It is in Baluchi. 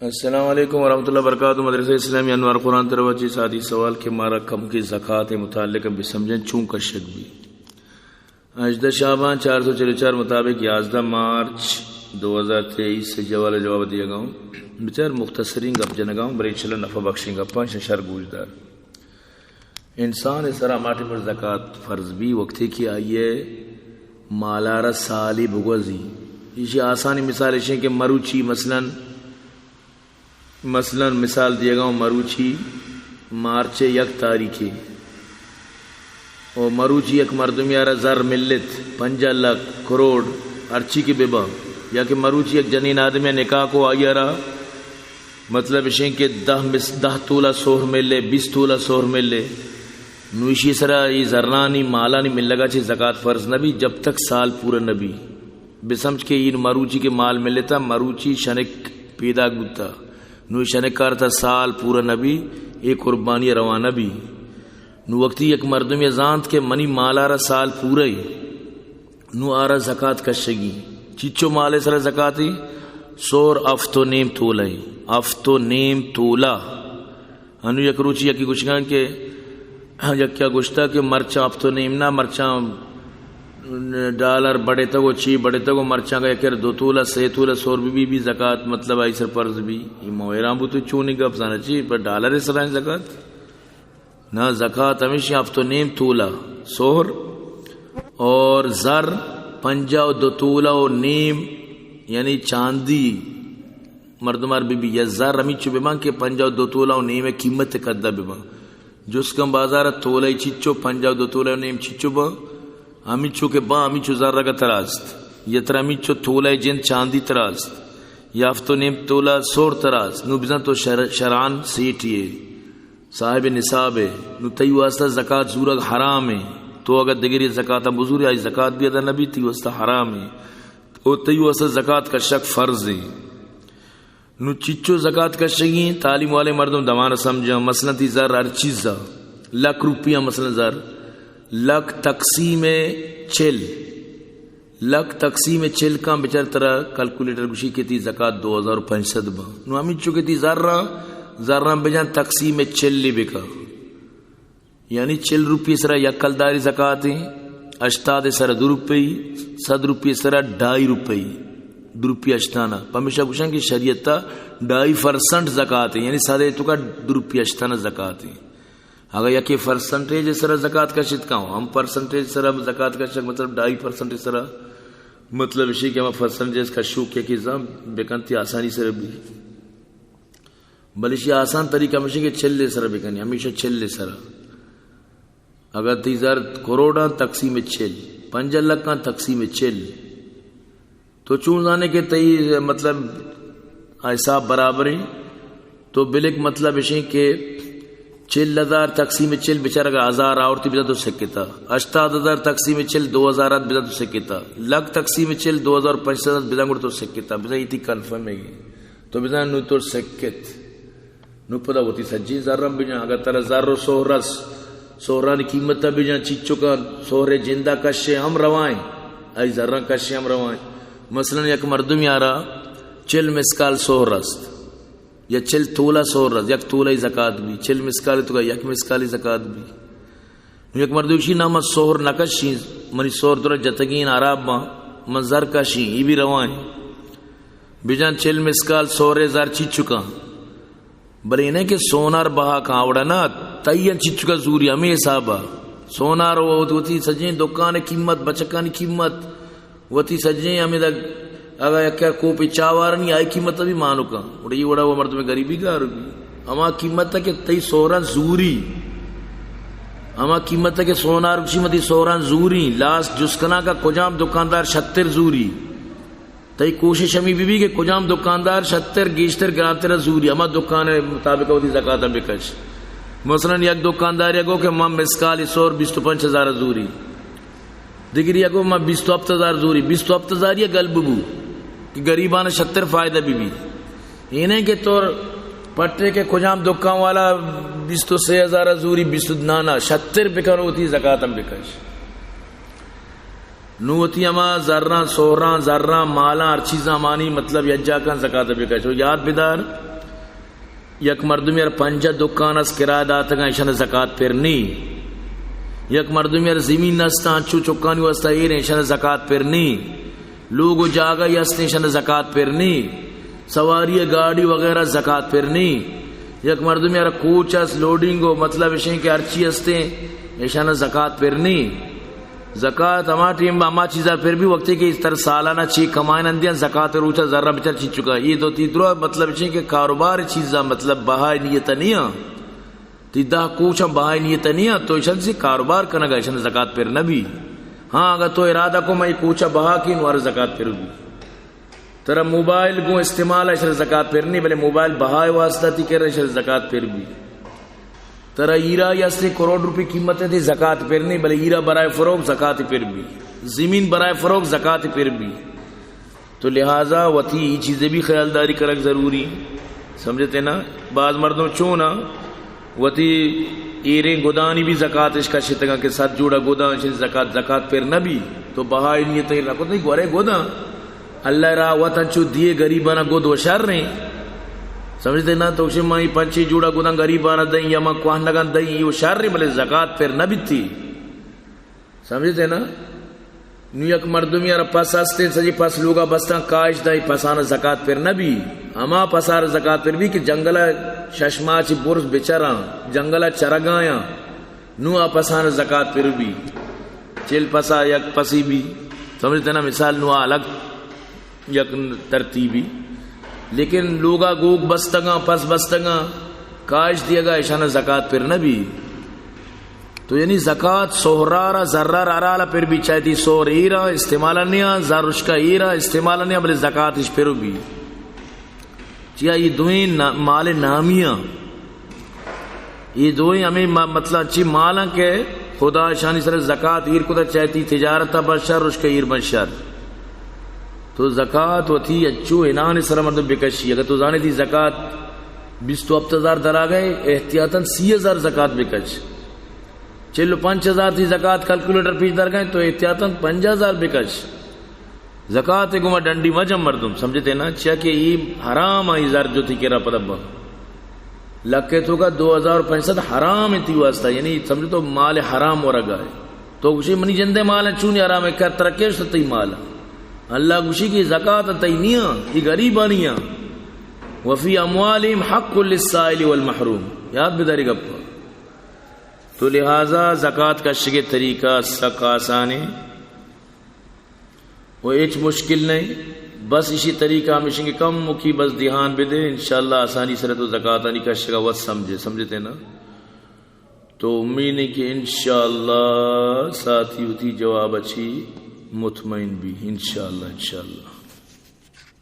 السلام علیکم ورحمۃ اللہ وبرکاتہ۔ مدرسہ اسلامی انوار قرآن طرف چی سادی سوال کہ مارا کم کی زکات متعلق بسمجھیں چون کشک بی؟ ہژدہ شعبان چار سو چل و چار مطابق یازدہ مارچ دو ہزار تئیس سے جوال جواب دیگا ہوں۔ بچار مختصرین گپ جنگا ہوں، بلے انشاءاللہ نفع بخشیں گپاں، شر گوش دار۔ انسان سرا ماٹی پر زکات فرض بی وقتی کہ آئیے مالارا سالی بگوزی۔ ایشی آسانی مثال ایشیں کہ مروچی مثلاً، مثلاً مثال دیگا ہوں، مروچی مارچ یک تاریخی و مروچی یک مردمی آرا زر ملت، پنجاہ لکھ، کروڑ، ہرچی کہ ببا، یا کہ مروچی یک جنین آدمی نکاح کو آئی آرا مطلب اشیں کہ دہ مس-، دہ تولہ سہر ملے، بیست تولہ سہر ملے۔ نو ایشی سرا ای زرانی مالانی ملگا چہ زکات فرض نبی جب تک سال پورا نبی۔ بسمجھ کہ این مروچی کہ مال ملتا، مروچی شنک پیداک بوتا۔ نو شنک کارتا سال پورا نبی، اے قربانی روان نبی۔ نو وقتی یک مردمی زانت کہ منی مالارا سال پورا ای، نو آرا زکات کشگی۔ چیچو مال سر زکاتی؟ سور ہفت و نیم تولہ ای۔ ہفت و نیم تولہ۔ انو یک روچی یکی گوشگاں کہ یکیا گوشتا کہ مرچاں ہفت و نیم نا، مرچاں ڈالر بڑھتگ و چی بڑھتگ و مرچاں اگہ یکر دو تولہ، سے تولہ سور بی بی، بی زکات مطلب آئی سر فرض بی۔ ای مو حیران بو تو چونی گپ زانا چی پر ڈالر سرائیں زکات؟ نا، زکات ہمیشی ہفت و نیم تولہ سہر اور زر پنجاہ و دو تولہ و نیم، یعنی چاندی مردمار بی بی یا زر ہمیچو بباں کہ پنجاہ و دو تولہ و نیم قیمت قدہ بباں۔ جس کم بازار تولہ چیچو پنجاہ و دو تولہ و نیم چیچو باں، ہمیچو کہ باں ہمیچو زر اگہ تراست، یا ترا ہمیچو تولہ جند چاندی تراست، یا ہفت و نیم تولہ سور تراست، نو بزن تو شر-، شرعاً سیٹی ئے۔ صاحب نصاب ئے، نو تئی واسطہ زکات زورگ حرام ئے۔ تو اگہ دگری زکات بزوری، آئی زکات بھی ادا نبی، تئی واسطہ حرام ئے۔ او تئی واسطہ زکات کشک فرض ئے۔ نو چچو زکات کشگی؟ تعلیم والے مردم دمان سمجھاں، مثلاً تئی زر ہر چیز لکھ روپیہ، مثلاً زر لکھ تقسیم چل، لکھ تقسیم چل کن بچار ترا کیلکولیٹر گوشی کہ تئی زکات دو ہزار و پنچ سد با۔ نو ہمینچو کہ تئی زراں، زراں بجان تقسیم چل بکا۔ یعنی چل روپی سرا یک کلداری زکات ایں، ہشتاد سرا دو روپی، صد روپی سرا ڈھائی روپی، دو روپی ہشتانا۔ پمیشا گوشن کہ شریعت تا ڈھائی پرسنٹ زکات ایں، یعنی صد توکا دو روپی ہشتانا زکات ایں۔ اگہ یکے پرسنٹیج سرا زکات کشت کاں، ہم پرسنٹیج سرا زکات کشت، مطلب ڈھائی پرسنٹ سرا، مطلب اشی کہ ہم پرسنٹیج کشو کہ کہ زم بکنتی آسانی سرا بھی۔ بلے اشی آسان طریقہ ہمیشی کہ چل سرا بکنی، ہمیشہ چل سرا۔ اگر تئی زر کروڑاں تقسیم چل، پنجاہ لکھاں تقسیم چل، تو چون زانے کہ تئی مطلب حساب برابر ایں؟ تو بلک مطلب اشیں کہ چل ہزار تقسیم چل بچار اگر ہزار آورتی بزن تو سکتا، ہشتاد ہزار تقسیم چل دو ہزار آت بزن تو سکتا، لکھ تقسیم چل دو ہزار پنچ سد آت بزن گڑ تو سکتا، بزن ایتی کنفرم ہے۔ تو بزن نو تو سکت۔ نو پدا وتی سجیں زراں بجن، اگر ترا زر و سہر است، سہرانی قیمت بجن، چیچکاں سہر جندا کشے ہم روائیں، آئی زراں کشے ہم روائیں۔ مثلاً یک مردم یارا چل مسکال سہر است، یا چل تولہ سہر است، یک تولہ زکات بھی، چل مسکال تو یک مسکال زکات بھی۔ یک مردوشی نام سہر نکشی، منی سہر ترا جتگین عرب باں، من زر کشی، ای بھی روائیں۔ بجان چل مسکال سہر زر چیچکاں۔ بلے انہیں کہ سونار بہا کاوڑا نہ، تئی ان چیچکا زوری ہمیں حسابا۔ سونار و وتی سجیں دکان قیمت، بچکانی قیمت، وتی سجیں ہمیں دگ، اگا یک کوپی چاوارنی آئی قیمت بھی مانو کن۔ وڑی وڑا وہ مردم غریبی گار بھی۔ ہما قیمت کہ تئی سہران زوری۔ ہما قیمت کہ سونار کشی متی سہران زوری۔ لاس جس کنا کا کجام دکاندار شتر زوری۔ تئی کوشش ہمی بی بی کہ کجام دکاندار شتر گیشتر گرانتر زوری، ہما دکان مطابق وتی زکات بکش۔ مثلاً یک دکاندار گو کہ من مسکال سہر بیست و پنچ ہزار زوری، دگری گو من بیست و ہفت ہزار زوری، بیست و ہفت ہزار یہ گل ببو کہ غریبان شتر فائدہ بی بی۔ اینیں کہ تو پٹے کہ کجام دکان والا بیست و سے ہزار زوری، بیست نانا شتر بکن وتی زکات بکش۔ نو وتی ہما زراں، سہراں، زراں، مالاں، ہر چیزاں مانی مطلب یجا کن زکات بکش۔ و یاد بدار، یک مردمے ءَ را پنجاہ دکان است کرایہ داتگاں، ایشان زکات پر نی۔ یک مردمے ءَ را زمین است، انچو چکانی واسطہ ایر، ایشان زکات پر نی۔ لوگ و جاگہ است، ایشان زکات پر نی۔ سواری گاڑی وغیرہ زکات پر نی۔ یک مردمے ءَ را کوچ است، لوڈنگ و مطلب اشیں کہ ہرچی استیں، ایشان زکات پر نی۔ زکات ہما ٹیم ہما چیزا پر بی وقتی کہ ترا سالانہ چی کمائن اندیاں، زکات روچا ذرہ بچار چی چکا۔ یہ دو تی درو مطلب چی کہ کاروبار چیزا مطلب بہا نیت نیاں۔ تی دہ کوچاں بہا نیت نیاں، تو ایشان سے کاروبار کنگا، ایشان زکات پر نبی۔ ہاں، اگر تو ارادہ کو میں کوچا بہا کی نوار زکات پر بی۔ ترا موبائل گوں استعمال ءَ شر زکات پر نی، بلے موبائل بہائے واسطہ تی کر شر زکات پر بی۔ ترا ہیرا یا سے کروڑ روپے قیمت تی زکات پر نی، بلے ہیرا برائے فروغ زکات پر بی۔ زمین برائے فروغ زکات پر بی۔ تو لہذا وتی ای چیزیں بھی خیالداری کرک ضروری۔ سمجھتے نا؟ بعض مردم چون نا وتی ایریں گدانی بھی زکاتش کشتگاں کہ صد جوڑا گداں، چہ زکات، زکات پر نبی۔ تو بہائی نیت ای رکھت نہیں، گورے گداں۔ اللہ را وطن چو دیے غریبانا گد و شر ہیں۔ سمجھتے نا؟ تو چہ مائی پنچی جوڑا گداں غریبانا دیں یا ما کوہنگان دیں، یہ شر ہیں، بلے زکات پر نبی تھی۔ سمجھتے نا؟ نو یک مردمی ءَ را پس ہستیں، سجی پس لوگا بستاں، کاش دائی پسان زکات پر نبی۔ ہما پسار زکات پر بی کہ جنگل ءَ شش ماہ چی برز بچراں، جنگل ءَ چرگایاں، نو آ پسان زکات پر بی۔ چل پسا یک پسی بی۔ سمجھتے نا؟ مثال نو آ الگ یک ترتیبی۔ لیکن لوگا گوک بستگاں، پس بستگاں، کاش دیگا، ایشانا زکات پر نبی۔ تو یعنی زکات سہرارا، زرار ہرالا پر بی، چاہتی سہر ایرا استعمال نیاں، زر اشکا ایرا استعمال نیاں، بلے زکاتش پر بی۔ چیا یہ دوئیں نا-، مال نامیاں۔ یہ دوئیں ہمیں ما-، مطلب چی مالاں کہ خدا شانی سر زکات ایر کتا، چاہتی تجارت بشر، اشکا ایر بشر۔ تو زکات وتی اچو انان سر مردم بکشی۔ اگر تو زانے تی زکات بیست و ہفت ہزار درا گئے، احتیاطاً سی ہزار زکات بکش۔ چل و پنچ ہزار تی زکات کیلکولیٹر پیش در گئے تو احتیاطاً پنجاہ ہزار بکش۔ زکات گما ڈنڈی مجم مردم، سمجھتے نا؟ چیا کہ ای حرام آئی زر جو تی کرا پدبا۔ لکے تو کا دو ہزار پنچ سد حرام ہے تی واسطہ، یعنی سمجھو تو مال حرام ورگا ہے۔ تو گوشی منی جندے مال چونی حرام ہے، کر ترکے تی مال۔ اللہ گوشی کہ زکات تئی نیاں، یہ غریبانی آں۔ وفی اموالہم حق للسائل والمحروم۔ یاد بداری گپا۔ تو لہذا زکات کشگے طریقہ سک آسانے و ہچ مشکل نہیں۔ بس اشی طریقہ ہمیشہ کہ کم مکی بس دھیان بدے، انشاءاللہ آسانی سر تو زکاتانی کشگا وت سمجھے، سمجھتے نا؟ تو امید ہے کہ انشاءاللہ ساتھی وتی جواب اچھی مطمئن بی، انشاءاللہ، انشاءاللہ۔